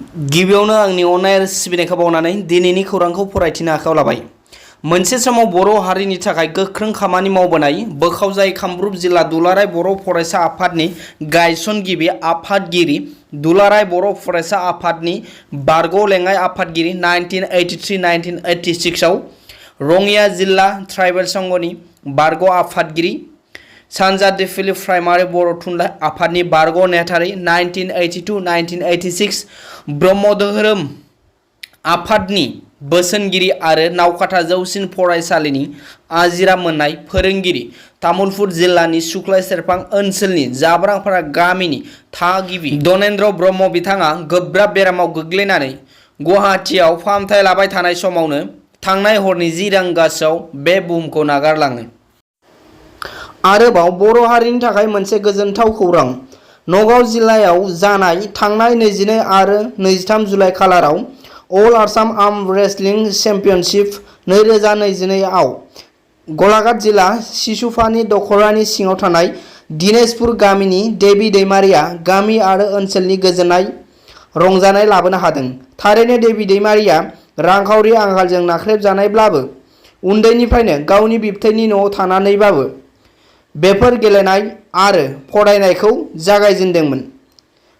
गिबियावनो आंनि अननाय आरो सिबिनायखौ बावनानै दिनैनि खौरांखौ फरायथिनो आखायाव लाबाय। मोनसे समाव बर' हारिनि थाखाय गोख्रों खामानि मावबोनाय बोखावजाय कामरुप जिल्ला दुलाराय बर' फरायसा आफादनि गायसनगिरि आफादगिरि दुलाराय बर' फरायसा आफादनि बारग' लेङाइ आफादगिरि 1983-1986 आव रङिया जिल्ला ट्राइबेल संघनि बारग' आफादगिरि सानजा दिफिलि प्राइमारि बर' थुनलाइ आफादनि बारग' नेहाथारि 1982-1986 ब्रह्म धोरोम आफादनि बोसोनगिरि आरो नावकाथा जौसिन फरायसालिनि आजिरा मोननाय फोरोंगिरि तामुलपुर जिल्लानि सुक्लाय सेरफां ओनसोलनि जाब्रांपारा गामिनि थागिबि दनेन्द्र ब्रह्म बिथाङा गोब्राब बेरामाव गोग्लैनानै गुवाहाटीआव फाहामथाय लाबाय थानाय समावनो थांनाय हरनि 10 रिंगासोआव बे बुहुमखौ नागारलाङो। आरोबाव बर' हारिनि थाखाय मोनसे गोजोनथाव खौरां। नगाव जिल्लायाव जानाय थांनाय 22 आरो 23 जुलाइ खालाराव अल आसाम आर्म रेसलिं चेम्पियनशिप 2022 आव गलाघाट जिल्ला सिसुपानि दखरानि सिङाव थानाय दिनेशपुर गामिनि देबि दैमारिया गामि आरो ओनसोलनि गोजोननाय रंजानाय लाबोनो हादों। थारैनो देबि दैमारिया रांखावरि आंखालजों नाख्रेबजानायब्लाबो उन्दैनिफ्रायनो गावनि बिबथैनि न'आव थानानैबाबो बेफोर गेलेनाय आरो फरायनायखौ जागायजेनदोंमोन।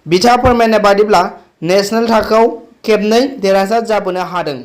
बिथाङा फोरमायनाय बादिब्ला नेशनेल थाखोआव खेबनै देरहासार जाबोनो हादों।